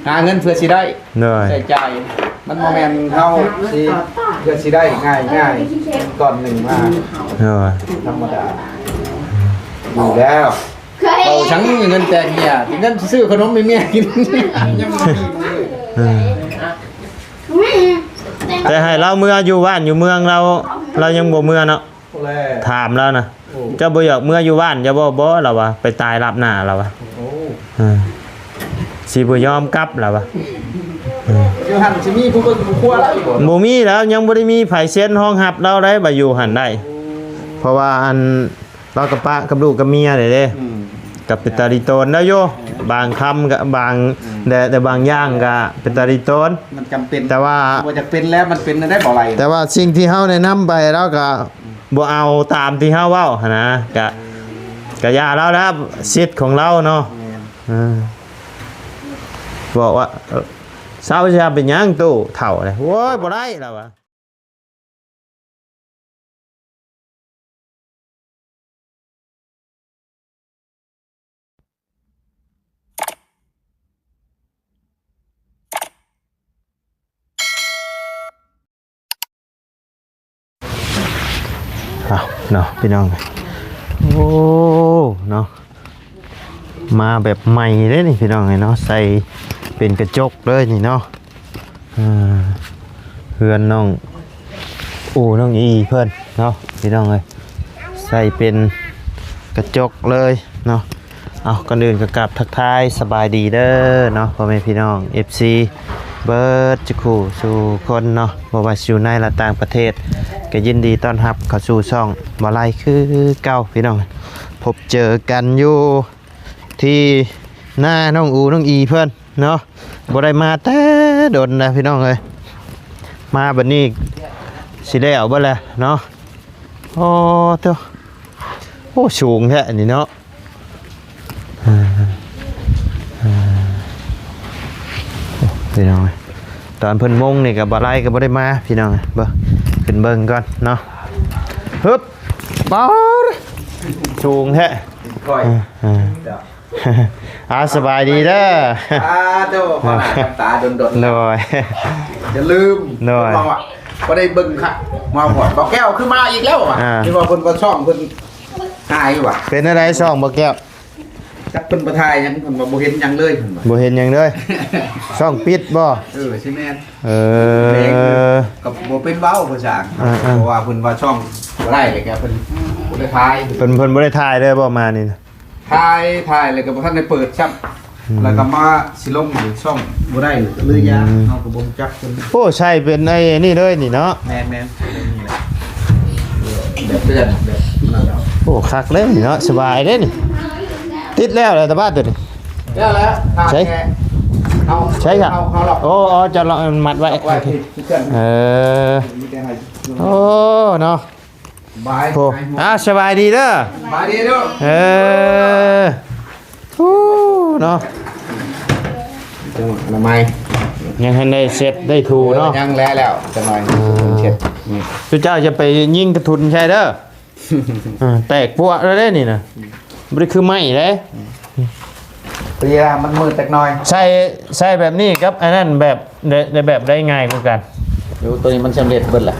ຫາເງິນເພື່ອຊິໄດ້ ໂດຍ ໃຊ້ຈ່າຍ ມັນບໍ່ແມ່ນເຮົາຊິ ເພື່ອຊິໄດ້ງ່າຍໆ ກ້ອນໜຶ່ງມາ ໂດຍ ທຳມະດາ ຢູ່ແລ້ວ ເວົ້າສັງເງິນແຕກເມຍ ເງິນຊິຊື້ຂະໜົມໃຫ້ເມຍກິນ ຍັງບໍ່ມີເລີຍ ເອີ ແຕ່ໃຫ້ລາວເມືອຢູ່ບ້ານຢູ່ເມືອງລາວ ລາວຍັງບໍ່ເມືອເນາະ. ແລ້ວ ຖາມລາວນະ ໂອ້ ເຈົ້າບໍ່ຢາກເມືອຢູ່ບ້ານເຈົ້າບໍ່? ບໍ່ ລາວວ່າ ໄປຕາຍລາບໜ້າ ລາວວ່າ ໂອ້ ເອີ ຊິບໍ່ຍອມກັບ ລາວວ່າ ເອີ ຢູ່ຫັ້ນຊິມີຜູ້ເບິ່ງຜູ້ຄົວລາວຢູ່ບໍ່? ບໍ່ມີແລ້ວ ຍັງບໍ່ໄດ້ມີໃຜເຊັນຮອງຮັບລາວໄດ້ ວ່າຢູ່ຫັ້ນໄດ້ ເພາະວ່າອັນ ລາວກໍປະກັບລູກກັບເມຍໄດ້ເດ້ ອືມ ກໍເປັນຕາລິໂຕນໄດ້ຢູ່ ເອີ ບາງຄຳກໍບາງ ອືມ ແຕ່ ແຕ່ບາງຢ່າງກໍເປັນຕາລິໂຕນ ມັນຈຳເປັນ ແຕ່ວ່າ ບໍ່ຈຳເປັນແລ້ວ ມັນເປັນໄດ້ບໍ່ໄຫຼ ແຕ່ວ່າສິ່ງທີ່ເຮົາແນະນຳໄປ ລາວກໍ ອືມ ບໍ່ເອົາຕາມທີ່ເຮົາເວົ້າຫັ້ນນະ ກະ ກະຢ່າລາວແລ້ວ ສິດຂອງລາວເນາະ ແມ່ນ ເອີ ບອກວ່າ ເຊົາຊະ ເປັນຫຍັງໂຕເຖົ້າເລີຍ ໂອ້ຍ ບໍ່ໄດ້ ລາວວ່າ. ເອົາເນາະ ພີ່ນ້ອງ ໂອ້ ເນາະ ມາແບບໃໝ່ເດ້ນີ້ ພີ່ນ້ອງເອີຍເນາະ ໃສ່ເປັນກະຈົກເລີຍນີ້ເນາະ ອ່າ ເຮືອນນ້ອງອູ ນ້ອງອີເພິ່ນເນາະ ພີ່ນ້ອງເອີຍ ໃສ່ເປັນກະຈົກເລີຍເນາະ. ເອົາ ກ່ອນອື່ນກໍກາບທັກທາຍສະບາຍດີເດີເນາະ ພໍ່ແມ່ພີ່ນ້ອງ ເອັຟຊີ ເບິດສູ່ຄູ່ສູ່ຄົນເນາະ ບໍ່ວ່າຊິຢູ່ໃນ ແລະ ຕ່າງປະເທດ ກໍຍິນດີຕ້ອນຮັບເຂົ້າສູ່ຊ່ອງບ່າວໄລຄືເກົ່າ ພີ່ນ້ອງ ພົບເຈີກັນຢູ່ທີ່ໜ້ານ້ອງອູ ນ້ອງອີເພິ່ນເນາະ ບໍ່ໄດ້ມາແຕ່ດົນແລ້ວ ພີ່ນ້ອງເອີຍ ມາບັດນີ້ຊິແລ້ວເບິດແລ້ວເນາະ. ໂອ້ ໂທ້ ໂອ້ ສູງແທ້ນີ້ເນາະ ອ່າ ອ່າ ໂອ້ ພີ່ນ້ອງເອີຍ ຕອນເພິ່ນມົງນີ້ກໍບໍ່ໄລ່ກໍບໍ່ໄດ້ມາ ພີ່ນ້ອງເອີຍ ເບິ່ງ ຂຶ້ນເບິ່ງກ່ອນເນາະ ຮຶບ ປາດ ສູງແທ້ ຄ່ອຍ ອ່າ ອ່າ ອ່າ ສະບາຍດີເດີ ອ່າ ໂທ້ ພໍໜ້າກັບຕາດົນໆ ໂດຍ ຢ່າລືມ ໂດຍ ເພິ່ນວ່າບໍ່ໄດ້ເບິ່ງຄັກ ມາຮອດ ບໍ່ແກ້ວຄືມາອີກແລ້ວວ່າ ອ່າ ທີ່ວ່າເພິ່ນວ່າຊ່ອງເພິ່ນ ຫາຍວ່າ ເປັນແນວໃດຊ່ອງບໍ່ແກ້ວ? ຈັກເພິ່ນບໍ່ຖ່າຍຫຍັງ ເພິ່ນວ່າບໍ່ເຫັນຫຍັງເລີຍ ເພິ່ນວ່າ ບໍ່ເຫັນຫຍັງເລີຍ ຊ່ອງປິດບໍ່? ເອີ ຊິແມ່ນ ເອີ ກໍບໍ່ເປັນເວົ້າພາສາ ອ່າໆ ເພາະວ່າເພິ່ນວ່າຊ່ອງບໍ່ໄດ້ ແລ້ວກໍເພິ່ນບໍ່ໄດ້ຖ່າຍ ເພິ່ນ ເພິ່ນບໍ່ໄດ້ຖ່າຍເລີຍບໍ່ມານີ້ນະ? ຖ່າຍ ຖ່າຍແລ້ວກໍບໍ່ທັນໄດ້ເປີດຊ້ຳ ອືມ ແລ້ວກໍມາຊິລົງຢູ່ຊ່ອງບໍ່ໄດ້ ກໍເລີຍຢ່າ ອືມ ເຮົາກໍບໍ່ຮູ້ຈັກເພິ່ນ ໂອ້ ໃສ່ເປັນໄອ້ນີ້ເລີຍນີ້ເນາະ ແມ່ນໆ ແບບເລື່ອນແບບນັ້ນແລ້ວ ໂອ້ ຄັກເດ້ນີ້ເນາະ ສະບາຍເດ້ນີ້ ຕິດແລ້ວແຫຼະຕາບ້ານຕົວນີ້ ແລ້ວແລ້ວ ໃສ່ ໃສ່ ເອົາ ເອົາ ເອົາ ໂອ້ ເອົາ ຈະລັອກມັດໄວ້ ເອີ ມີແຕ່ໃຫ້ ໂອ້ ເນາະ ບາຍ ໂອ້ ອ່າ ສະບາຍດີເດີ ສະບາຍດີເດີ ເອີ ໂອ້ ເນາະ ຈັງຫວະອະນາໄມ ຍັງທັນໄດ້ເຊັດໄດ້ຖູເນາະ ຍັງແລ້ວ ແລ້ວຈັກໜ່ອຍ ອ່າ ເຊັດ ນີ້ ຊຸມເຈົ້າຈະໄປຍິງກະທຸນໃສ່ເດີ ອ່າ ແຕກປົວະແລ້ວເດ້ນີ້ນະ ບໍ່ໄດ້ຄືໄມ້ເດ້ ເວລາມັນມືດຈັກໜ່ອຍ ໃສ່ ໃສ່ແບບນີ້ກັບອັນນັ້ນແບບ ໄດ້ ໄດ້ແບບໄດ້ງ່າຍກວ່າກັນ ໂອ້ ຕົວນີ້ມັນສຳເລັດເບິດແລ້ວ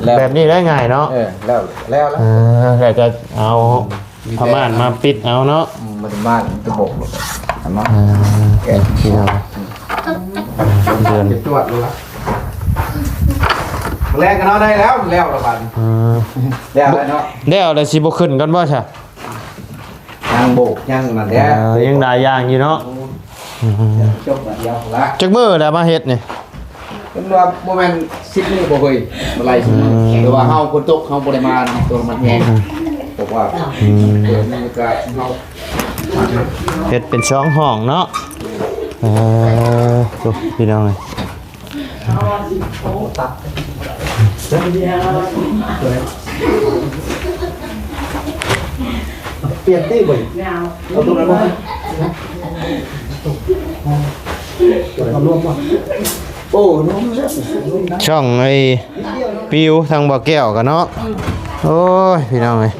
ແລ້ວ ແບບນີ້ໄດ້ງ່າຍເນາະ ເອີ ແລ້ວ ແລ້ວ ເອີ ແລ້ວກໍເອົາຜ້າມ່ານມາປິດເອົາເນາະ ອືມ ມັນມ່ານມັນກະບົກເນາະ ອ່າ ແກະ ພີ່ນ້ອງ ເດືອນ ຈະຈວດໂລດລະ ແລກກັນເນາະ ໄດ້ແລ້ວ ແລ້ວລະບາດນີ້ ອ່າ ແລ້ວແລ້ວເນາະ ແລ້ວແລ້ວຊິບໍ່ຂຶ້ນກ່ອນບໍ່ຊະ? ຍັງໂບກ ຍັງນັ້ນແຫຼະ ເອີ ຍັງຫຼາຍຢ່າງຢູ່ເນາະ ໂອ້ ອືມ ຈົບບັດດຽວພຸ້ນລະ ຈັກມື້ແລ້ວມາເຮັດນີ້? ເພິ່ນວ່າບໍ່ແມ່ນສິບມື້ບໍ່ເຄີຍ ບໍ່ໄລ່ສິບມື້ ອືມ ແຕ່ວ່າເຮົາຝົນຕົກເຮົາບໍ່ໄດ້ມານຳ ຕົວມັນແຮງ ອືມ ບອກວ່າ ອືມ ເອີ ມັນກໍເຮົາ ເຮັດເປັນສອງຫ້ອງເນາະ ເອີ ໂອ້ ພີ່ນ້ອງເອີຍ ປ່ຽນຕີບໍ່? ເອົາຕົວນັ້ນບໍ່? ເອົາລວມບໍ່? ໂອ້ ລວມແລ້ວ ຊ່ອງໄອ້ປິວທາງບໍ່ແກ້ວກັນເນາະ ໂອ້ຍ ພີ່ນ້ອງເອີຍ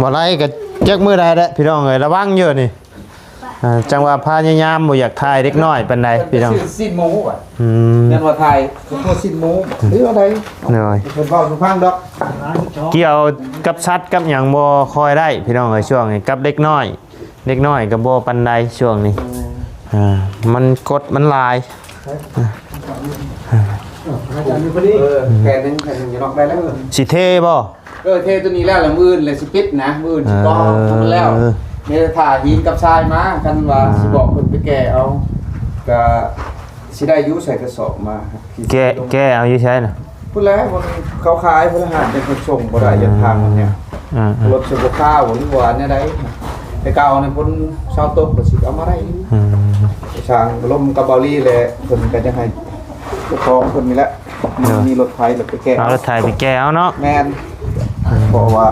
ບໍ່ໄລ່ກໍຈັກມື້ໃດແຫຼະ ພີ່ນ້ອງເອີຍ ລະວັງຢູ່ນີ້ ອ່າ ຈັ່ງວ່າພະຍາຍາມບໍ່ຢາກຖ່າຍເດັກນ້ອຍປານໃດພີ່ນ້ອງ. ຊື້ຊີ້ນໝູ ອືມ ແມ່ນວ່າຖ່າຍຄືຊີ້ນໝູ ຫຼືວ່າໃດ ໂດຍ ເພິ່ນເວົ້າສູ່ຟັງດອກ. ກ່ຽວກັບສັດກັບຫຍັງບໍ່ຄ່ອຍໄດ້ພີ່ນ້ອງເອີຍ ຊ່ວງນີ້ ກັບເດັກນ້ອຍ ເດັກນ້ອຍກໍບໍ່ປານໃດຊ່ວງນີ້. ອ່າ ມັນກົດມັນຫຼາຍ. ເອີ ແຜ່ນໜຶ່ງ ແຜ່ນໜຶ່ງ ຢູ່ນອກໄດ້ແລ້ວ. ຊິເທບໍ່? ເອີ ເທຕົວນີ້ແລ້ວ ແລ້ວມື້ອື່ນແລ້ວຊິປິດນະ ມື້ອື່ນຊິກໍ່ໃຫ້ມັນແລ້ວ. ເອີ ມີແຕ່ຖ້າຫີນກັບຊາຍມາ ຄັນວ່າ ອ່າ ຊິບອກເພິ່ນໄປແກ່ເອົາ ກະຊິໄດ້ຢູ່ ໃສ່ກະສອບມາ ແກ່ ແກ່ເອົາຢູ່ໃສນະ? ພຸ້ນແຫຼະ ມັນເຂົາຂາຍພຸ້ນ ຮ້ານເພິ່ນສົ່ງບໍ່ໄດ້ ຢ້ານທາງມັນຍາກ. ອ່າໆ ລົດຊິບໍ່ຄາວ ຫຼືວ່າແນວໃດ ແຕ່ເກົ່ານີ້ຝົນເຊົາຕົກກໍຊິເອົາມາໄດ້. ອືມ ຊ່າງລົມກັບເບົາລີແຫຼະ ເພິ່ນກໍຢາກໃຫ້ເຈົ້າຂອງເພິ່ນນີ້ແຫຼະ ເອີ ມີລົດໄຖແລ້ວໄປແກ່ ເອົາລົດໄຖໄປແກ່ເອົາເນາະ. ແມ່ນ ເພາະວ່າ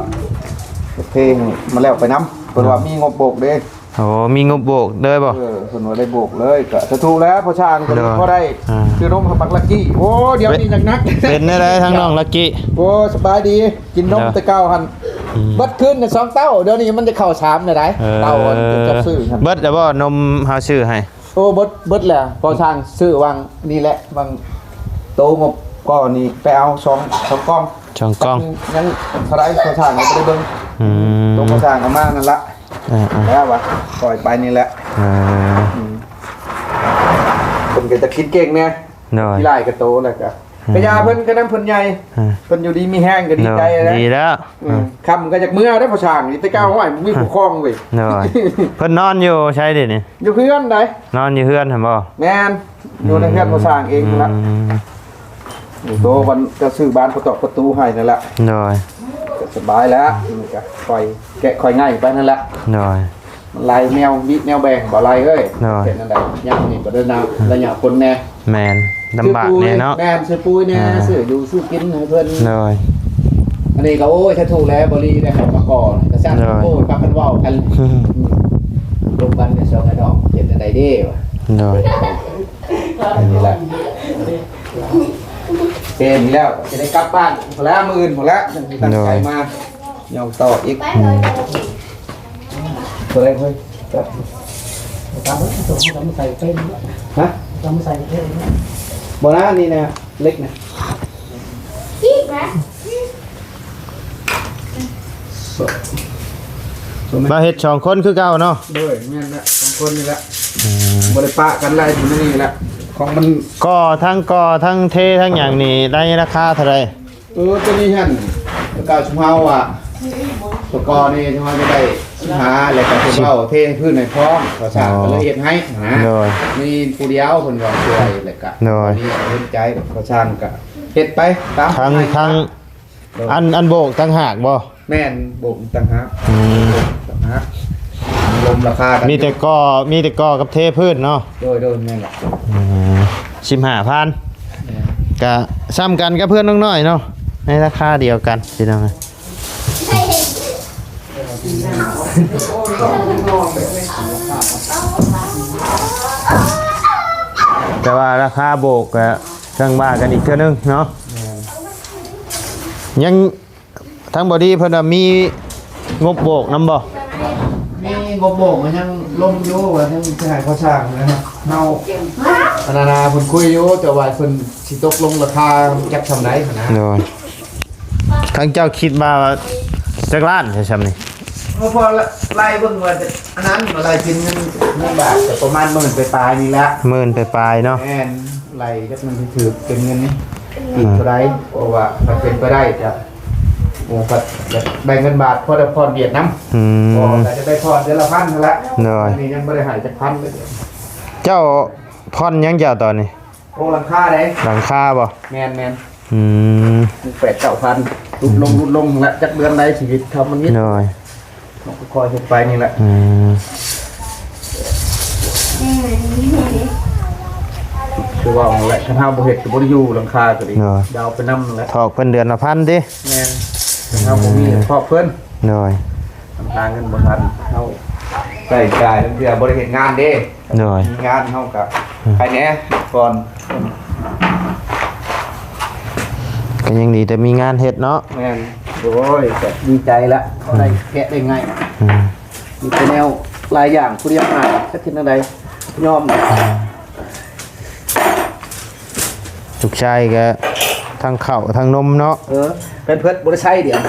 ເພງມາແລ້ວໄປນຳ ເພິ່ນວ່າມີງົບໂບກເດ້. ໂອ້ ມີງົບໂບກເລີຍບໍ່? ເອີ ເພິ່ນວ່າໄດ້ໂບກເລີຍ ກະສາທຸແລ້ວ ພໍ່ຊ່າງກໍພໍໄດ້ ອ່າ ຊື້ນົມໃຫ້ບັກລັກກີ້. ໂອ້ ດຽວນີ້ໜັກໆ ເປັນແນວໃດທາງນ້ອງລັກກີ້? ໂອ້ ສະບາຍດີ ກິນນົມແຕ່ເກົ່າຫັ້ນ ອືມ ເບິດຄືນສອງເຕົ້າ ດຽວນີ້ມັນຈະເຂົ້າສາມແນວໃດ. ເອີ ເຕົ້າອັນເຈົ້າຊື້ຫັ້ນ ເບິດແລ້ວບໍ່ນົມເຮົາຊື້ໃຫ້? ໂອ້ ເບິດ ເບິດແລ້ວ ພໍ່ຊ່າງຊື້ຫວ່າງນີ້ແຫຼະ ຫວ່າງໂຕງົບກ່ອນນີ້ ໄປເອົາສອງ ສອງກ່ອງ ສອງກ່ອງ ຍັງເທົ່າໃດ ພໍ່ຊ່າງຍັງບໍ່ໄດ້ເບິ່ງ. ອືມ ໂຕພໍ່ຊ່າງເອົາມານັ້ນລະ. ອ່າໆ ແລ້ວວ່າປ່ອຍໄປນີ້ແຫຼະ. ເອີ ອືມ ເພິ່ນກໍຈະຄິດເກັ່ງແດ່ ໂດຍ ຂີ້ລ້າຍກະໂຕແລ້ວກະ ອືມ ກະຢ່າເພິ່ນ ກະນຳເພິ່ນໃຫຍ່ ອ່າ ເພິ່ນຢູ່ດີມີແຮງກະດີໃຈແລ້ວ ດີແລ້ວ. ອືມ ອ່າ ຄ່ຳກໍຢາກເມືອໄດ໋ ພໍ່ຊ່າງນີ້ ແຕ່ເກົ່າ ໂອ້ຍ ມີຜູ້ຄອງເວີຍ. ໂດຍ ເພິ່ນນອນຢູ່ໃສເດນີ້? ຢູ່ເຮືອນໃດ໋. ນອນຢູ່ເຮືອນຫັ້ນບໍ່? ແມ່ນ ຢູ່ໃນເຮືອນພໍ່ຊ່າງເອງຫັ້ນລະ. ອືມ ໂຕມັນກໍຊື້ບານປະຕອກປະຕູໃຫ້ນັ້ນແຫຼະ. ໂດຍ ກໍສະບາຍແລ້ວ ມັນກໍຄ່ອຍແກະຄ່ອຍໄງ່ໄປນັ້ນແຫຼະ. ໂດຍ ມັນຫຼາຍແນວບິດແນວແບ່ງບໍ່ຫຼາຍເອີຍ. ໂດຍ ເຮັດແນວໃດຍາມນີ້ກໍໄດ້ນຳ ອືມ ໄລຍະຝົນແດ່. ແມ່ນ ລຳບາກແດ່ເນາະ. ແມ່ນ ຊື້ປຸ໋ຍແດ່ ອ່າ ຊື້ຢູ່ຊື້ກິນໃຫ້ເພິ່ນ. ໂດຍ ອັນນີ້ກໍ ໂອ້ຍ ສາທຸແລ້ວ ບໍລີໄດ້ເຂົ້າມາກ່ອນ ກະຊັ້ນ. ໂດຍ ໂອ້ຍ ພາກັນເວົ້າກັນ ອືມ ລົມກັນເປັນສອງໄອ້ນ້ອງ ເຮັດແນວໃດເດ້ວະ. ໂດຍ ອັນນີ້ແຫຼະ ເປັນນີ້ແລ້ວ ຈະໄດ້ກັບບ້ານພຸ້ນແຫຼະ ມື້ອື່ນພຸ້ນແຫຼະ ຕັ້ງໃຈມາ ໂດຍ ຍ່ອງຕໍ່ອີກ. ອືມ ໂຕໃດເຮີ້ຍ? ຕາມເບິ່ງ ໂຕເຮົາກຳໃສ່ເປັນ ຮະ? ກຳໃສ່ເປັນ ບໍ່ນະ ນີ້ນະ ເຫຼັກນະ. ມາເຮັດສອງຄົນຄືເກົ່າເນາະ. ໂດຍ ແມ່ນລະ ສອງຄົນນີ້ລະ. ອືມ ບໍ່ໄດ້ປະກັນຫຼາຍຢູ່ໃນນີ້ລະ ຂອງມັນ ກໍ່ທັງກໍ່ທັງເທທັງຫຍັງນີ້ ໄດ້ລາຄາເທົ່າໃດ? ເອີ ຕົວນີ້ຫັ້ນ ແລ້ວກໍຊຸມເຮົາວ່າ ຕົວກໍ່ນີ້ຊຸມເຮົາຈະໄດ້ສິບຫ້າ ແລ້ວກໍເພິ່ນເວົ້າເທພື້ນໃຫ້ພ້ອມ ເຂົາຊ່າງກໍເລີຍເຮັດໃຫ້ນະ. ໂດຍ ມີຜູ້ດຽວເພິ່ນວ່າຊ່ວຍ ແລ້ວກໍ ໂດຍ ມີເຫັນໃຈ ເຂົາຊ່າງກໍເຮັດໄປຕາມ ທັງ ທັງ ໂດຍ ອັນ ອັນໂບກຕ່າງຫາກບໍ່? ແມ່ນ ໂບກຕ່າງຫາກ. ອືມ ຕ່າງຫາກ ລວມລາຄາກັນ ມີແຕ່ກໍ່ ມີແຕ່ກໍ່ກັບເທພື້ນເນາະ. ໂດຍ ໂດຍ ແມ່ນລະ. ອືມ ສິບຫ້າພັນ ແມ່ນ ກະສ່ຳກັນກັບເຮືອນນ້ອງນ້ອຍເນາະ ໃນລາຄາດຽວກັນພີ່ນ້ອງ. ແຕ່ວ່າລາຄາໂບກກະຈັ່ງວ່າກັນອີກເທື່ອໜຶ່ງເນາະ. ແມ່ນ ຍັງ ທາງບໍດີເພິ່ນວ່າມີງົບໂບກນຳບໍ່? ມີງົບໂບກມັນຍັງລົມຢູ່ ວ່າຍັງຊິໃຫ້ເຂົາສ້າງນະ. ເຮົາ ອັນນັ້ນນະ ເພິ່ນຄຸຍຢູ່ ແຕ່ວ່າເພິ່ນຊິຕົກລົງລາຄາຈັກສ່ຳໃດຫັ້ນນະ. ໂດຍ ທາງເຈົ້າຄິດວ່າຈັກລ້ານຊະສ່ຳນີ້? ເພາະວ່າໄລ່ເບິ່ງວ່າ ອັນນັ້ນ ໄລ່ເປັນເງິນ ເງິນບາດ ກໍປະມານໝື່ນປາຍໆນີ້ແຫຼະ. ໝື່ນປາຍໆເນາະ. ແມ່ນ. ໄລ່ຈັກມັນຊິຖືກເປັນເງິນກີບເທົ່າໃດ ເພາະວ່າມັນເປັນໄປໄດ້ຈະ ໂອ້ ພັດຢາກໄດ້ເງິນບາດ ພໍໄດ້ຜ່ອນວຽດນຳ. ອືມ ກໍຈະໄດ້ຜ່ອນເດືອນລະພັນຫັ້ນລະ. ໂດຍ ອັນນີ້ຍັງບໍ່ໄດ້ໃຫ້ຈັກພັນເລີຍ. ເຈົ້າຜ່ອນຫຍັງເຈົ້າຕອນນີ້? ໂອ້ ຫຼັງຄາເດ້. ຫຼັງຄາບໍ່? ແມ່ນໆ. ອືມ ແປດເກົ້າພັນ ຫຼຸດລົງ ຫຼຸດລົງແຫຼະ ຈັກເດືອນໃດຊີວິດເຮົາມັນມີ. ໂດຍ ເຮົາກໍຄ່ອຍເຮັດໄປນີ້ແຫຼະ. ອືມ ຄືວ່າຫັ້ນແຫຼະ ຄັນເຮົາບໍ່ເຮັດກໍບໍ່ໄດ້ຢູ່ ຫຼັງຄາກໍດີ. ໂດຍ ດາວໄປນຳແຫຼະ. ຖອກເພິ່ນເດືອນລະພັນຕິ? ແມ່ນ ຄັນເຮົາບໍ່ມີ ອືມ ຖອກເພິ່ນ. ໂດຍ ຫາເງິນບໍ່ທັນ ເຮົາໃຊ້ຈ່າຍ ລາງເທື່ອບໍ່ໄດ້ເຮັດງານເດ້. ໂດຍ ມີງານເຮົາກໍ ອືມ ໄປແດ່ກ່ອນ. ກໍຍັງດີແຕ່ມີງານເຮັດເນາະ. ແມ່ນ. ໂອ້ຍ ກໍດີໃຈລະ ເຮົາໄດ້ ອືມ ແກະໄດ້ງ່າຍ. ອືມ ມີແຕ່ແນວ ຫຼາຍຢ່າງ ຜູ້ດຽວຫາ ຈັກເຮັດແນວໃດ ຍອມ. ລູກຊາຍກໍທັງເຂົ້າທັງນົມເນາະ. ເອີ ແພມເພິດບໍ່ໄດ້ໃຊ້ດຽວ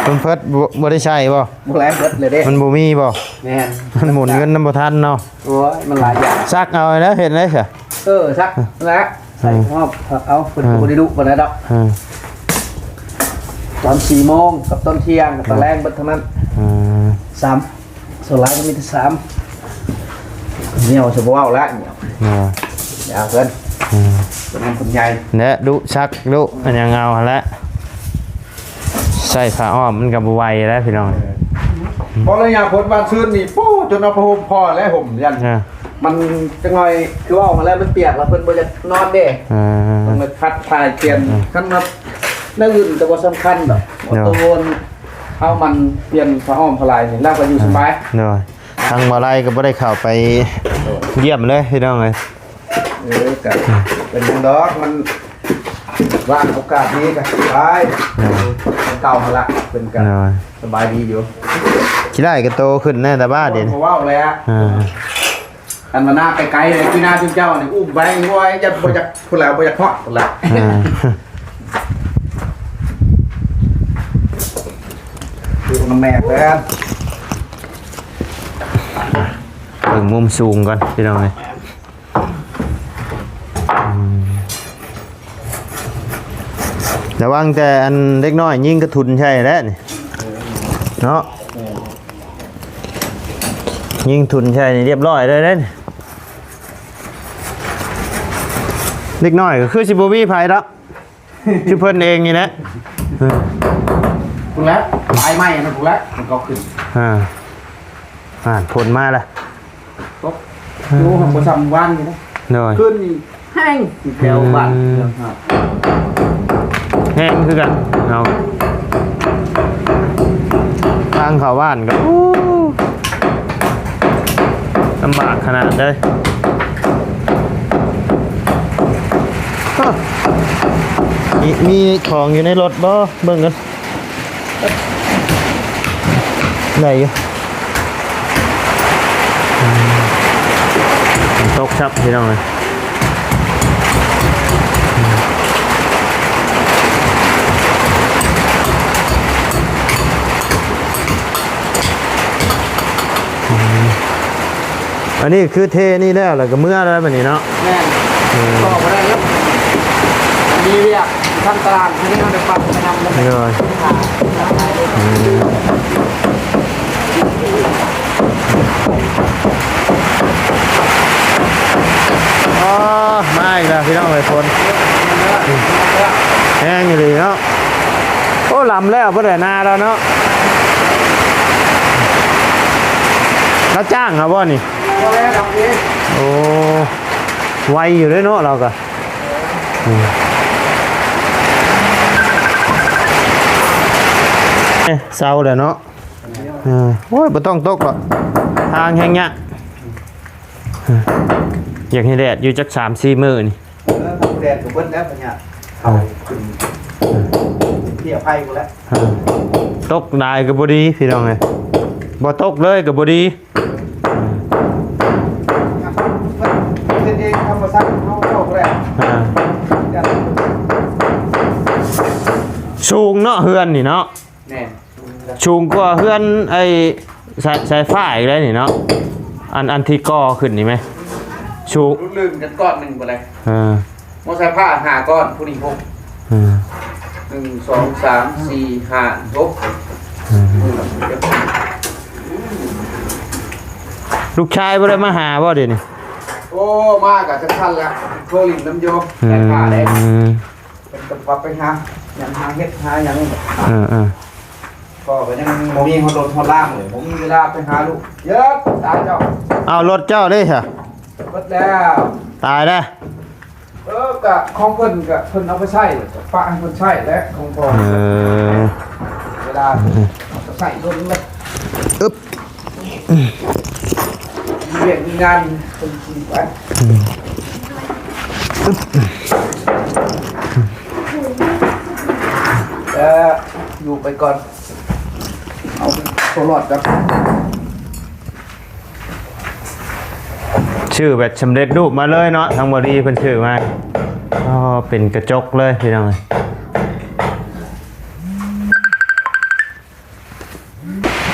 ແພມເພິດບໍ່ ບໍ່ໄດ້ໃຊ້ບໍ່? ບໍ່ແລ້ວ ເບິດເລີຍເດ້ ມັນບໍ່ມີບໍ່? ແມ່ນ ມັນໝູນເງິນນຳບໍ່ທັນເນາະ. ໂອ້ຍ ມັນຫຼາຍຢ່າງ ຊັກເອົາແລ້ວເຮັດໄດ້ຊະ. ເອີ ຊັກ ເອີ ແລ້ວໃສ່ຮອບ ເອົາ ເພິ່ນ ເອີ ກໍບໍ່ໄດ້ດຸປານໃດດອກ. ເອີ ຕອນສີ່ໂມງກັບຕອນທ່ຽງກັບຕອນແລງ ເບິດເທົ່ານັ້ນ. ເອີ ສາມ ສ່ວນຫຼາຍກໍມີແຕ່ສາມ ໜຽວ ຊິບໍ່ເວົ້າແລ້ວ ໜຽວ ເອີ ຢ່າເພິ່ນ ເອີ ເພິ່ນນັ້ນເພິ່ນໃຫຍ່ ແລະ ດຸຊັກດຸອັນຫຍັງເອົາຫັ້ນແຫຼະ ໃສ່ຜ້າອ້ອມມັນກໍບໍ່ໄຫວແລ້ວພີ່ນ້ອງ. ເອີ ບໍ່ໄລຍາຝົນບານຊືນນີ້ ໂອ້ ຈົນເອົາຜ້າຫົ່ມພໍແລ້ວ ຫົ່ມຢັນ ເອີ ມັນຈັກໜ້ອຍ ຄືເວົ້າຫັ້ນແຫຼະ ມັນປຽກແລ້ວເພິ່ນບໍ່ຢາກນອນເດ້. ເອີ ຕ້ອງໄດ້ພັດຜ້າປ່ຽນ ເອີ ຄັນວ່າແນວອື່ນກໍບໍ່ສຳຄັນດອກ ເອີ ໂຕນ ເຮົາມັນປ່ຽນຜ້າອ້ອມຜ້າລາຍນີ້ ລາວກໍຢູ່ສະບາຍ. ໂດຍ ທາງບ່າວໄລກໍບໍ່ໄດ້ເຂົ້າໄປ ໂດຍ ຢ້ຽມເລີຍພີ່ນ້ອງເອີຍ. ເອີ ກະເປັນຫຍັງດອກ ມັນວ່າງໂອກາດນີ້ກະໄປ ໂດຍ ເກົ່າຫັ້ນລະ ເພິ່ນກະ ໂດຍ ສະບາຍດີຢູ່. ຂີ້ໄລ່ກໍໂຕຂຶ້ນແນ່ຕາບ້າດນີ້ ບໍ່ເວົ້າແລ້ວ. ເອີ ອັນວ່າໜ້າໄກໆເລີຍ ທີ່ໜ້າຈຸມເຈົ້ານີ້ ອຸ້ມໄປ ໂອ້ຍ ຢ່າ ບໍ່ຢາກ ພຸ້ນແຫຼະ ບໍ່ຢາກເພາະພຸ້ນແຫຼະ. ເອີ ຢູ່ນຳແມ່ເພິ່ນ ເບິ່ງມຸມສູງກ່ອນພີ່ນ້ອງເອີຍ. ອືມ ລະວັງແຕ່ອັນເດັກນ້ອຍຍິງກະທຸນໃສ່ແຫຼະນີ້ ເນາະ. ຍິງທຸນໃສ່ນີ້ລຽບຮ້ອຍເລີຍເດ້. ເດັກນ້ອຍກໍຄືຊິບໍ່ມີໃຜດອກ ຄືເພິ່ນເອງນີ້ແຫຼະ. ພຸ້ນແຫຼະ ປາຍໄມ້ອັນນັ້ນພຸ້ນແຫຼະ ມັນກໍຂຶ້ນ. ອ່າ ອ່າ ຝົນມາລະ ຕົກ ໂອ້ ບໍ່ຊ່ຳວານນີ້ນະ. ໂດຍ ຄືນນີ້ແຮງ ແຖວບ້ານ ອືມ ເມືອງເຮົາ ແຮງຄືກັນເຮົາ ທາງເຂົ້າບ້ານກໍ ໂອ້ ລຳບາກຂະໜາດເລີຍ. ເອີ ມີ ມີຂອງຢູ່ໃນລົດບໍ່? ເບິ່ງກັນ ໄດ້ຢູ່. ອືມ ຝົນຕົກຄັບພີ່ນ້ອງເອີຍ. ອືມ ອັນນີ້ຄືເທນີ້ແລ້ວ ແລ້ວກໍເມືອແລ້ວບັດນີ້ເນາະ. ແມ່ນ ເອີ ຕໍ່ບໍ່ໄດ້ແລ້ວ ມີວຽກທາງຕະຫຼາດ ໃຫ້ເຮົາໄດ້ປັບໄປນຳ. ໂດຍ ອືມ ອໍ ມາອີກແລ້ວພີ່ນ້ອງເອີຍ ຝົນ ແຮງອີ່ຫຼີເນາະ. ໂອ້ ລຳແລ້ວ ບໍ່ໄດ້ນາແລ້ວເນາະ. ລາວຈ້າງເອົາບໍ່ນີ້? ບໍ່ແລ້ວດອກນີ້. ໂອ້ ໄວຢູ່ເດ້ເນາະ ລາວກໍ ອືມ ເອີ ເຊົາແລ້ວເນາະ. ເອີ ໂອ້ຍ ບໍ່ຕ້ອງຕົກດອກ ທາງແຮງຍາກ. ເອີ ຢາກໃຫ້ແດດຢູ່ຈັກສາມສີ່ມື້ນີ້. ເອີ ແດດກໍເບິດແລ້ວພະຍາດ ເຂົ້າຂຶ້ນ ເອີ ເພຍໄຟພຸ້ນແຫຼະ. ເອີ ຕົກຫຼາຍກໍບໍ່ດີພີ່ນ້ອງເອີຍ ບໍ່ຕົກເລີຍກໍບໍ່ດີ. ເຮັດເອງທຳມະຊາດເຮົາເຈົ້າແຫຼະ. ເອີ ສູງເນາະ ເຮືອນນີ້ເນາະ. ແມ່ນ ສູງກວ່າເຮືອນໄອ້ສາຍ ສາຍຟ້າອີກແລ້ວນີ້ເນາະ. ອັນ ອັນທີ່ກໍ່ຂຶ້ນນີ້ແມ່ນສູງ ລຸ້ນໆກັນກ້ອນໜຶ່ງບໍ່ໄດ້. ເອີ ໝໍສາຍຟ້າຫ້າກ້ອນ ຜູ້ນີ້ຫົກ. ເອີ ໜຶ່ງ ສອງ ສາມ ສີ່ ຫ້າ ຫົກ. ເອີ ລູກຊາຍບໍ່ໄດ້ມາຫາບໍ່ດຽວນີ້? ໂອ້ ມາກໍຈັກຊັ້ນແຫຼະ ໂທຫຼິ້ນນຳຢູ່. ອືມ ແຕ່ຖ້າໄດ້ ເພິ່ນກໍວ່າໄປຫາຫຍັງ ຫາເຫັດຫາຫຍັງ. ເອີໆ ພໍ່ກໍຍັງບໍ່ມີຮອດລົດຮອດລາງເລີຍ ບໍ່ມີເວລາໄປຫາລູກ. ເອີ ຕາຍເຈົ້າ ເອົາລົດເຈົ້າເດ້ຊະ? ເບິດແລ້ວ ຕາຍແລ້ວ. ເອີ ກະຂອງເພິ່ນກະເພິ່ນເອົາໄປໃຊ້ ກະປະໃຫ້ເພິ່ນໃຊ້ແຫຼະ ຂອງພໍ່. ເອີ ເວລາເພິ່ນເອົາໄປໃຊ້ລົດເລີຍ. ອຶບ ມີວຽກມີງານເພິ່ນຂີ່ໄປ. ອືມ ແຕ່ຢູ່ໄປກ່ອນ ເອົາໂຕລອດກ່ອນ. ຊື້ແບບສຳເລັດຮູບມາເລີຍເນາະ ທາງບໍລີເພິ່ນຊື້ມາ. ອໍ ເປັນກະຈົກເລີຍພີ່ນ້ອງເອີຍ.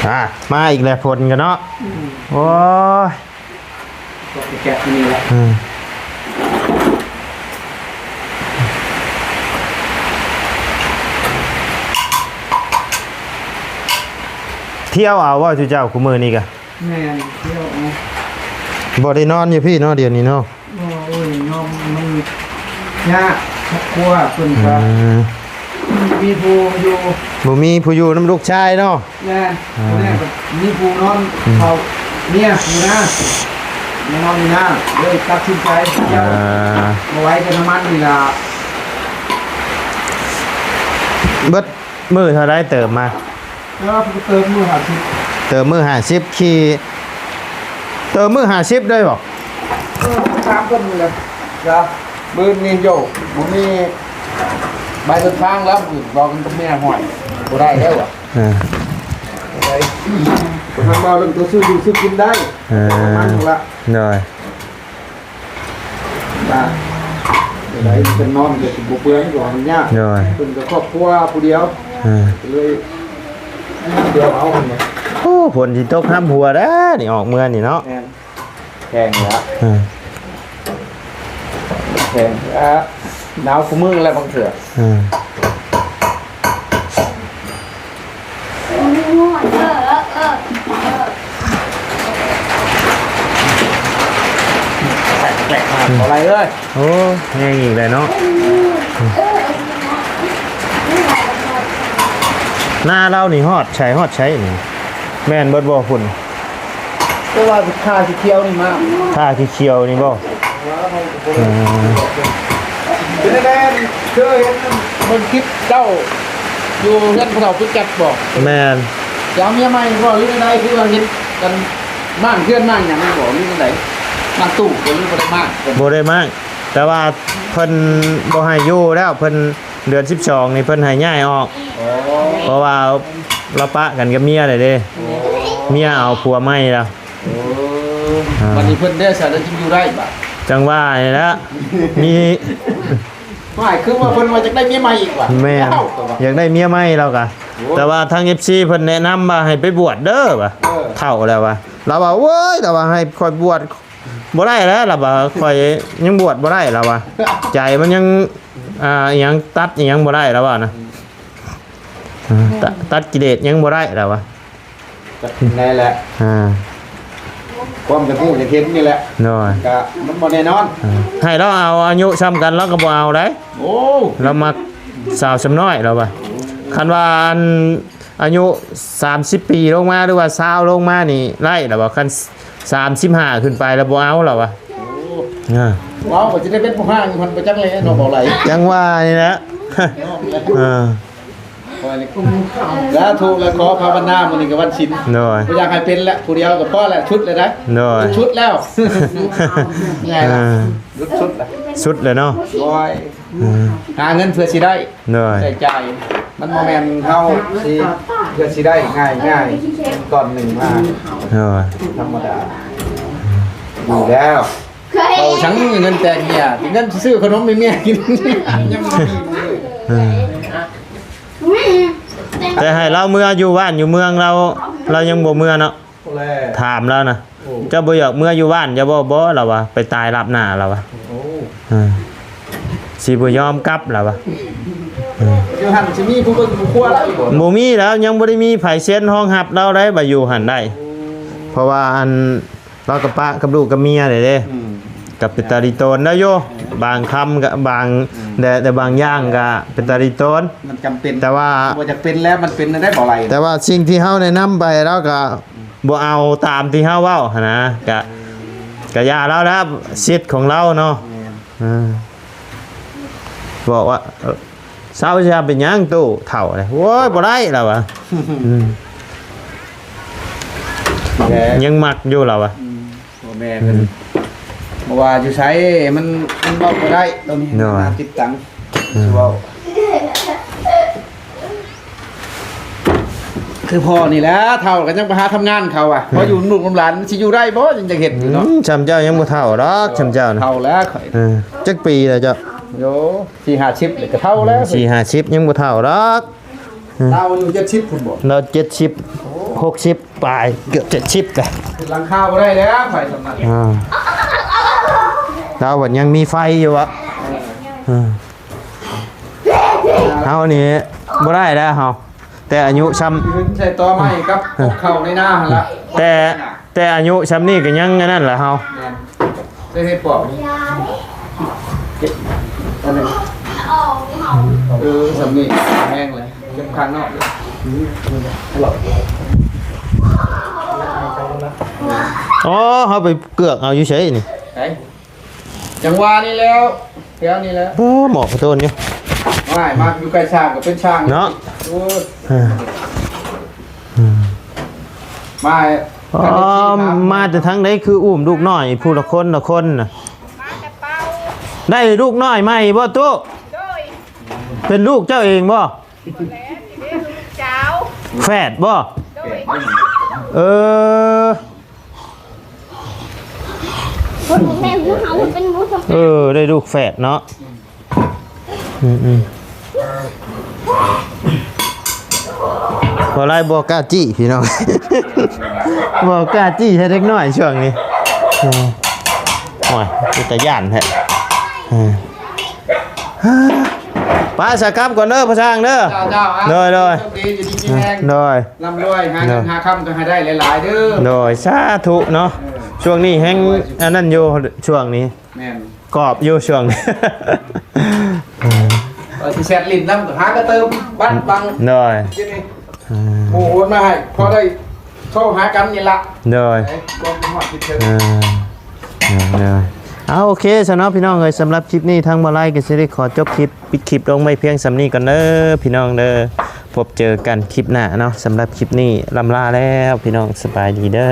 ອ່າ ມາອີກແລ້ວ ຝົນກັນເນາະ. ອືມ ໂອ້ຍ ກໍໄປແກະຢູ່ນີ້ແຫຼະ. ອືມ ທ່ຽວເອົາບໍ່ ເຈົ້າ ຄູ່ມື້ນີ້ກະ? ແມ່ນ ທ່ຽວເອົາ. ບໍ່ໄດ້ນອນຢູ່ພີ້ເນາະ ດຽວນີ້ເນາະ. ບໍ່ ໂອ້ຍ ຍອມ ມັນຍາກ ຄອບຄົວເພິ່ນກະ ອືມ ມີຜູ້ຢູ່ ບໍ່ມີຜູ້ຢູ່ນຳລູກຊາຍເນາະ. ແມ່ນ ອ່າ ແມ່ນ ມີຜູ້ນອນ ອືມ ເຝົ້າເມຍຢູ່ນາ ມານອນຢູ່ນາ ເລີຍຕັດສິນໃຈ ອ່າ ບໍ່ໄຫວກະນ້ຳມັນນີ້ລະ. ເບິດມື້ເທົ່າໃດເຕີມມາ? ແຕ່ວ່າເຕີມມື້ຫ້າສິບ ເຕີມມື້ຫ້າສິບ ຂີ່ ເຕີມມື້ຫ້າສິບເລີຍບໍ່? ເອີ ຖາມເພິ່ນນີ້ແຫຼະ. ຈ້ະ ມື້ນີ້ໂຍ ບໍ່ມີໃບເດີນທາງແລ້ວ ບອກກັນກັບເມຍ ຫ້ອຍ ບໍ່ໄດ້ແລ້ວຫວາ. ເອີ ບໍ່ໄດ້ ເພິ່ນເວົ້າເລື່ອງຕົວຊື້ຢູ່ຊື້ກິນໄດ້. ເອີ ປະມານນັ້ນລະ. ໂດຍ ວ່າໄດ້ເປັນນອນກໍຊິບໍ່ເປືອງ ກໍມັນຍາກ. ໂດຍ ເພິ່ນກໍຄອບຄົວຜູ້ດຽວ. ເອີ ເລີຍດຽວເອົາຫັ້ນນະ. ໂອ້ ຝົນຊິຕົກຮຳຫົວແລ້ວນີ້ ອອກເມືອນີ້ເນາະ. ແມ່ນ ແຂງແລ້ວ. ເອີ ແຂງແລ້ວ ໜາວຄູ່ມື້ແລ້ວບາງເທື່ອ. ເອີ ແປກໆ ມາບໍ່ໄດ້ເລີຍ. ໂອ້ ແຮງອີກແລ້ວເນາະ. ນາລາວນີ້ຮອດໃສ ຮອດໃສນີ້ ແມ່ນເບິດບໍ່ພຸ້ນ? ແຕ່ວ່າຖ້າສີຂຽວນີ້ມາ ຖ້າສີຂຽວນີ້ບໍ່? ເອີ ເປັນແນວໃດ ຄືເຫັນເບິ່ງຄລິບເຈົ້າຢູ່ເຮືອນຜູ້ເຖົ້າປຸດຈັດບໍ່? ແມ່ນ ຢາກເມຍໃໝ່ບໍ່ ຫຼືແນວໃດ? ຄືວ່າເຫັນກັນມ້າງເຮືອນມ້າງຫຍັງບໍ່ ຫຼືແນວໃດ? ມ້າງຕູ້ບໍ່ ຫຼືບໍ່ໄດ້ມ້າງ? ບໍ່ໄດ້ມ້າງ ແຕ່ວ່າເພິ່ນບໍ່ໃຫ້ຢູ່ແລ້ວ ເພິ່ນ ເດືອນສິບສອງນີ້ເພິ່ນໃຫ້ຍ້າຍອອກ. ອໍ ເພາະວ່າລາວປະກັນກັບເມຍແລ້ວເດ້. ອໍ ເມຍເອົາຜົວໃໝ່ແລ້ວ. ໂອ້ ອ່າ ບັດນີ້ເພິ່ນໄດ້ສານແລ້ວຈຶ່ງຢູ່ໄດ້ບາດ? ຈັ່ງວ່ານີ້ແຫຼະ ມີ ໝາຍຄືວ່າເພິ່ນວ່າຢາກໄດ້ເມຍໃໝ່ອີກຫວາ? ແມ່ນ ຢາກໄດ້ເມຍໃໝ່ລາວກະ. ໂອ້ ແຕ່ວ່າທາງເອັຟຊີເພິ່ນແນະນຳວ່າໃຫ້ໄປບວດເດີວ່າ. ເອີ ເຖົ້າແລ້ວວ່າ ລາວວ່າ ໂອ້ຍ ລາວວ່າໃຫ້ຂ້ອຍບວດ ບໍ່ໄດ້ແລ້ວ ລາວວ່າ ຂ້ອຍຍັງບວດບໍ່ໄດ້ ລາວວ່າ ໃຈມັນຍັງ ອ່າ ອີ່ຫຍັງ ຕັດອີ່ຫຍັງບໍ່ໄດ້ ລາວວ່ານະ. ອືມ ອ່າ ຕັດ ຕັດກິເລດຍັງບໍ່ໄດ້ ລາວວ່າ. ຈັກແນວໃດແຫຼະ ອ່າ ຄວາມຈະຮູ້ຈະເຫັນນີ້ແຫຼະ. ໂດຍ ກະມັນບໍ່ແນ່ນອນ. ອ່າ ໃຫ້ລາວເອົາອາຍຸຊ່ຳກັນ ລາວກໍບໍ່ເອົາໄດ໋. ໂອ້ ລາວມັກສາວຊ່ຳນ້ອຍ ລາວວ່າ. ຄັນວ່າອັນ ອາຍຸສາມສິບປີລົງມາ ຫຼືວ່າຊາວລົງມານີ້ໄດ້ລະບໍ່? ຄັນສາມສິບຫ້າຂຶ້ນໄປລະບໍ່ເອົາລະວ່າ. ໂອ້ ອ່າ ເວົ້າກໍຊິໄດ້ເປັນຜູ້ຮ້າງຢູ່ຫັ້ນໄປຈັກແຫຼະເນາະ ເວົ້າຫຼາຍ. ຈັ່ງວ່ານີ້ແຫຼະ. ເອີ ສາທຸ ແລະ ຂໍພາວະນາ ມື້ນີ້ກໍວັນສິນ. ໂດຍ ບໍ່ຢາກໃຫ້ເປັນແຫຼະ ຜູ້ດຽວກໍພໍແຫຼະ ສຸດແລ້ວໄດ໋. ໂດຍ ສຸດແລ້ວ ງ່າຍລະ ເອີ ສຸດ ສຸດແລ້ວ ສຸດແລ້ວເນາະ. ໂດຍ ເອີ ຫາເງິນເພື່ອຊິໄດ້ ໂດຍ ໃຊ້ຈ່າຍ ມັນບໍ່ແມ່ນເຮົາຊິ ເພື່ອຊິໄດ້ງ່າຍໆ ກ້ອນໜຶ່ງມາ ໂດຍ ທຳມະດາຢູ່ແລ້ວ. ເວົ້າສັງເງິນແຕ່ງເມຍ ເງິນຊື້ຂະໜົມໃຫ້ເມຍກິນ ຍັງບໍ່ມີເລີຍ. ເອີ ແຕ່ໃຫ້ລາວເມືອຢູ່ບ້ານຢູ່ເມືອງລາວ ລາວຍັງບໍ່ເມືອເນາະ. ແລ້ວ ຖາມລາວນະ ໂອ້ ເຈົ້າບໍ່ຢາກເມືອຢູ່ບ້ານເຈົ້າບໍ່? ບໍ່ ລາວວ່າ ໄປຕາຍລາບໜ້າ ລາວວ່າ. ໂອ້ ເອີ ຊິບໍ່ຍອມກັບ ລາວວ່າ. ເອີ ຢູ່ຫັ້ນຊິມີຜູ້ເບິ່ງຜູ້ຄົວລາວຢູ່ບໍ່? ບໍ່ມີແລ້ວ ຍັງບໍ່ໄດ້ມີໃຜເຊັນຮອງຮັບລາວໄດ໋ ວ່າຢູ່ຫັ້ນໄດ້. ໂອ້ ເພາະວ່າອັນ ລາວກໍປະກັບລູກກັບເມຍໄດ້ເດ້. ອືມ ກໍເປັນຕາລິໂຕນໄດ້ຢູ່ ບາງຄຳກໍບາງ ອືມ ແຕ່ ແຕ່ບາງຢ່າງກໍເປັນຕາລິໂຕນ ມັນຈຳເປັນ ແຕ່ວ່າບໍ່ຢາກເປັນແລ້ວ ມັນເປັນໄດ້ບໍ່ໄຫຼ. ແຕ່ວ່າສິ່ງທີ່ເຮົາແນະນຳໄປ ລາວກໍ ອືມ ບໍ່ເອົາຕາມທີ່ເຮົາເວົ້າຫັ້ນນະ ກະ ກະຢ່າລາວແລ້ວ ສິດຂອງລາວເນາະ. ແມ່ນ ເອີ ບອກວ່າ ເຊົາຊະ ເປັນຫຍັງຕູ້ເຖົ້າເລີຍ ໂອ້ຍ ບໍ່ໄດ້ລາວວ່າ. ອືມ ແມ່ນ ຍັງມັກຢູ່ລາວວ່າ. ອືມ ພໍ່ແມ່ເພິ່ນ ອືມ ບໍ່ວ່າຢູ່ໃສ ມັນ ມັນເວົ້າບໍ່ໄດ້ ໂຕນີ້ ໂດຍ ໜ້າຕິດຕັງ ອືມ ຊິເວົ້າ. ຄືພໍ່ນີ້ແຫຼະ ເຖົ້າກໍຍັງໄປຫາທຳງານເຂົາວ່າ ເອີ ພໍຢູ່ນຳລູກນຳຫຼານມັນຊິຢູ່ໄດ້ບໍ່ ຍັງຈະເຮັດຢູ່ເນາະ. ອືມ ຊ່ຳເຈົ້າຍັງບໍ່ເຖົ້າດອກ ຊ່ຳເຈົ້ານະ. ເຖົ້າແລ້ວຂ້ອຍ ເອີ ຈັກປີແລ້ວເຈົ້າ? ໂອ້ ສີ່ຫ້າສິບ ກໍເຖົ້າແລ້ວ ສີ່ຫ້າສິບຍັງບໍ່ເຖົ້າດອກ. ເອີ ລາວອາຍຸເຈັດສິບພຸ້ນບໍ່? ລາວເຈັດສິບ ຫົກສິບປາຍ ເກືອບເຈັດສິບກະ ຂຶ້ນຫຼັງຄາບໍ່ໄດ້ແລ້ວ ໄຟສ່ຳນັ້ນ. ອ່າ ລາວບັດຍັງມີໄຟຢູ່ວະ. ເອີ ເອີ ເຮົານີ້ບໍ່ໄດ້ແລ້ວເຮົາ ແຕ່ອາຍຸຊ່ຳ ຢືນໃສ່ຕໍໄມ້ກັບ ເອີ ເຂົ້າໃນນາຫັ້ນລະ. ແຕ່ ແຕ່ອາຍຸຊ່ຳນີ້ກໍຍັງອັນນັ້ນລະເຮົາ. ແມ່ນ ໄດ້ເຮັດປອກນີ້ ອັນໜຶ່ງ ເອີ ຊ່ຳນີ້ແຮງເລີຍ ເກັບຂ້າງນອກເດີ. ອໍ ເຮົາໄປເກືອກເອົາຢູ່ໃສນີ້? ໃສ? ຈັງຫວະນີ້ແລ້ວ ແຖວນີ້ແຫຼະ. ໂອ້ ໝອກກະໂຕນຢູ່ ວ່າມາຢູ່ໃກ້ຊ່າງກໍເປັນຊ່າງເນາະ. ໂອ້ຍ ເອີ ເອີ ມາ ອໍ ມາແຕ່ທາງໃດ ຄືອຸ້ມລູກນ້ອຍຜູ້ລະຄົນລະຄົນນະ? ມາແຕ່ເປົ່າ. ໄດ້ລູກນ້ອຍໃໝ່ບໍ່ຕູ້? ໂດຍ. ເປັນລູກເຈົ້າເອງບໍ່? ບໍ່ແລ້ວ ນີ້ເດ້ລູກສາວ. ແຝດບໍ່? ໂດຍ. ເອີ ເພິ່ນແມ່ນໝູເຮົາ ເພິ່ນເປັນໝູ. ເອີ ໄດ້ລູກແຝດເນາະ. ອືມໆ ບໍ່ໄດ້ ບໍ່ກ້າຈີ້ພີ່ນ້ອງ ບໍ່ກ້າຈີ້ໃຫ້ເດັກນ້ອຍຊ່ວງນີ້. ໂອ້ຍ ເປັນຕາຢ້ານແທ້. ເອີ ໄປສາກັບກ່ອນເດີພໍ່ຊ່າງເດີ. ເຈົ້າໆ ໂດຍໆ ໂຊກດີ ຢູ່ດີມີແຮງ ໂດຍ ລ່ຳລວຍ ຫາເງິນຫາຄຳກໍໃຫ້ໄດ້ຫຼາຍໆເດີ. ໂດຍ ສາທຸເນາະ. ເອີ ຊ່ວງນີ້ແຮງອັນນັ້ນຢູ່ ຊ່ວງນີ້ ແມ່ນ ກອບຢູ່ຊ່ວງນີ້ ເອີ ວ່າຊິແຊັດຫຼິ້ນນຳ ຫາກະເຕີມບັດບັງ. ໂດຍ ເອີ ໝູ່ໂອນມາໃຫ້ ພໍໄດ້ໂທຫາກັນນີ້ລະ. ໂດຍ ເອີ ເອົາ ໂອເຄຊະເນາະພີ່ນ້ອງເອີຍ. ສຳລັບຄລິບນີ້ທາງບໍ່ໄລກໍຊິໄດ້ຂໍຈົບຄລິບ ປິດຄລິບລົງໄວ້ພຽງສ່ຳນີ້ກ່ອນເດີພີ່ນ້ອງເດີ. ພົບເຈີກັນຄລິບໜ້າເນາະ. ສຳລັບຄລິບນີ້ລ່ຳລາແລ້ວພີ່ນ້ອງ ສະບາຍດີເດີ.